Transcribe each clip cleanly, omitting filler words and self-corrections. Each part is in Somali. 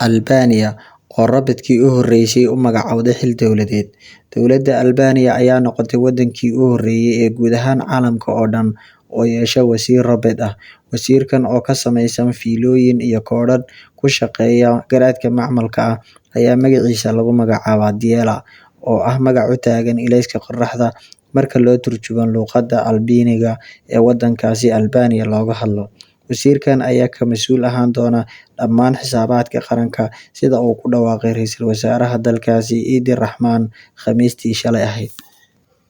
Albania oo robot-kii u horreeyay u magacawday xil dowladeed. Dowladda Albania ayaa noqotay wadankii u horreeyay ee guud ahaan caalamka oo dhan oo yeesha wasiir robot ah. Wasiirkan oo ka samaysan fiilooyin iyo koodhadh ku shaqeeya garaadka macmalka ah ayaa magaciisa lagu magacaabaa Diella, oo ah magac u taagan ilayska qorraxda marka loo turjumo luqadda Albiiniga ee wadankaasi Albania looga hadlo. Wasiirkan ayaa ka mas'uul ahaan doona dhammaan xisaabaadka qaranka, sida uu ku dhawaaqay ra'iisul wasaaraha dalkaasi Edi Rahman Khamiistii shalay ahayd.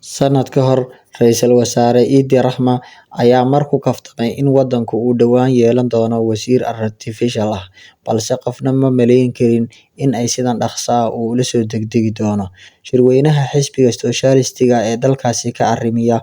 Sanad ka hor, ra'iisul wasaare Edi Rahma ayaa mar ku kaftamay in wadanku uu dhowaan yeelan doono wasiir artificial ah, balse qofna ma malayn karin in ay sidan dhaqso ah uu ula soo degdegi doono. Shirweynaha xisbiga Sooshalistiga ee dalkaasi ka arrimiya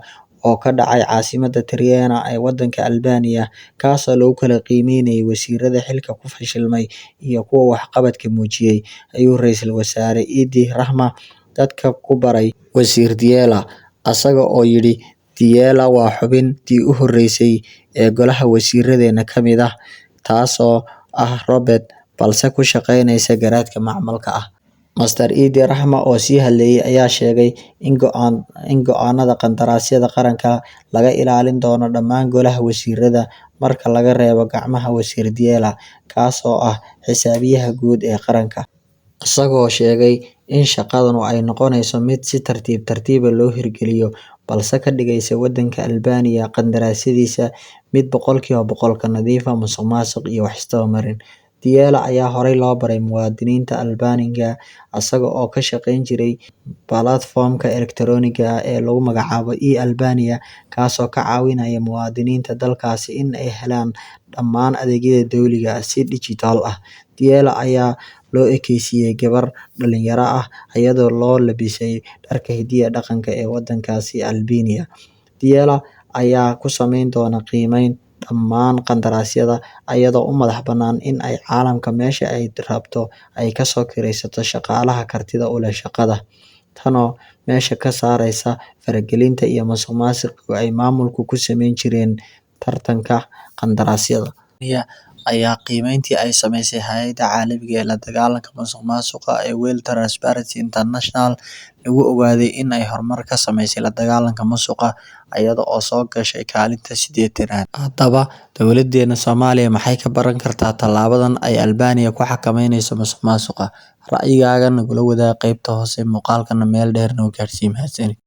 oo ka dhacay caasimadda Tirana ee wadanka Albania, kaasoo lagu kala qiimeynayay wasiirada xilka ku fashilmay iyo kuwa waxqabadka muujiyay, ayuu ra'iisul wasaare Edi Rahma dadka ku baray wasiir Diella, asaga oo yidhi: Diella waa xubintii u horreysay ee golaha wasiiradeena ka mid ah, taasoo ah robot balse ku shaqeyneysa garaadka macmalka ah. Mister Edi Rahma oo sii hadlayay ayaa sheegay in go'aanada qandaraasyada qaranka laga ilaalin doono dhammaan golaha wasiirada marka laga reebo gacmaha wasiir Diella, kaasoo ah xisaabiyaha guud ee qaranka. Isagoo sheegay in shaqadanu ay noqoneyso mid si tartiib tartiib ah loo hirgeliyo, balse ka dhigaysa wadanka Albania qandaraasyadiisa mid 100% ka nadiif ah musuqmaasuq iyo wax isdaba marin. Diella ayaa horey loo baray muwaadiniinta Albanian-ga asaga oo ka shaqeyn jiray platform-ka elektarooniga ah ee lagu magacaabo e-Albania, kaasoo ka caawinaya muwaadiniinta dalkaasi in ay helaan dhammaan adeegyada dowliga ah si dijitaal ah. Diella ayaa loo ekeysiiyay gabar dhalinyaro ah iyadoo loo labisay dharka hidiya dhaqanka ee wadankaasi Albania. Diella ayaa ku sameyn doona qiimeyn dhammaan qandaraasyada, iyadoo u madax bannaan in ay caalamka meesha ay rabto ay kasoo kiraysato shaqaalaha kartida u leh shaqada, tanoo meesha ka saareysa faragelinta iyo musuqmaasuqa ay maamulku ku sameyn jireen tartanka qandaraasyada. Ayaa qiimeyntii ay sameysay hay'adda caalamiga ee la dagaalanka musuqmaasuqa ee World Transparency International lagu ogaaday in ay horumar ka sameysay la dagaalanka musuqa, iyada oo soo gashay kaalinta 80aad. Haddaba, dowladeena Soomaaliya maxay ka baran kartaa tallaabadan ay Albania ku xakameyneyso musuqmaasuqa? Ra'yigaaga nagula wadaag qaybta hoose, muuqaalkana meel dheer noo gaarsii. Mahadsanid.